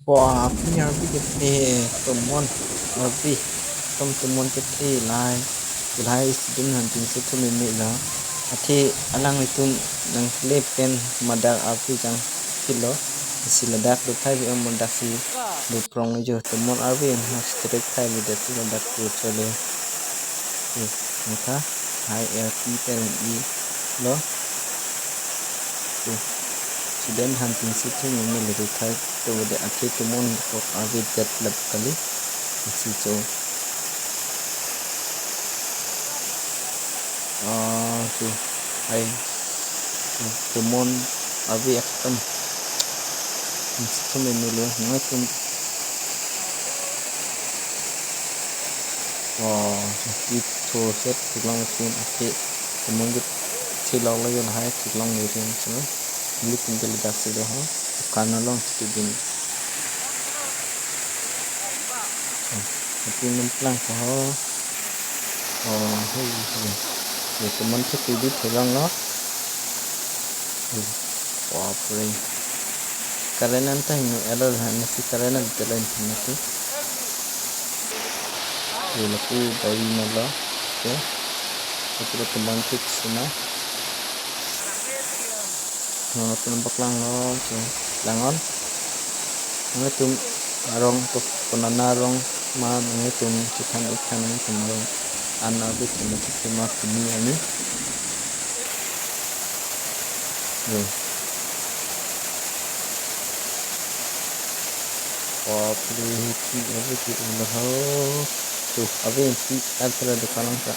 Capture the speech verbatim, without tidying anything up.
Wah, apni arvi kethe, tomon arvi, tom tomon kethe lahai, lahai student han tingsi thum meme lo. Athe alanglitum nangkle pen madak arvi jang philo, si ladak do thai vi om ladak si do prong jo tomon arvi ha straight thai vi det si ladak do chole. Angtha hai er pi pen i lo. Student han tingsi thum meme lo do thai to de athe tomon kok arvi det lap kali. Si cho. Ah, tu hai tomon arvi ekdom tingsi thum meme lo nangtum. Wah, ipho set theklong pen athe tomon kethe lok lo jo lahai theklong le rim sino. Nelitum ke ladak si do ho. Dukan along si bin. Ati nang plang ko ho. Oh, hei, hei. Ye tomon kethe di theklong lo. Hei. Wah, pre. Current an ta hingno error han nasi current an telan nasi. Ye lapu dari na lo. Oke. Lapu tomon fix na. Nangtum paklang lo, oke. Lang on. Nangtum arong to, konana arong ma nangtum chethan ik than nangtum arong. An arvi tum chethan ma kini ani. Yo. Oh, please, arvi ki ulo ho. Tu, arvi pi altra de kalang ka.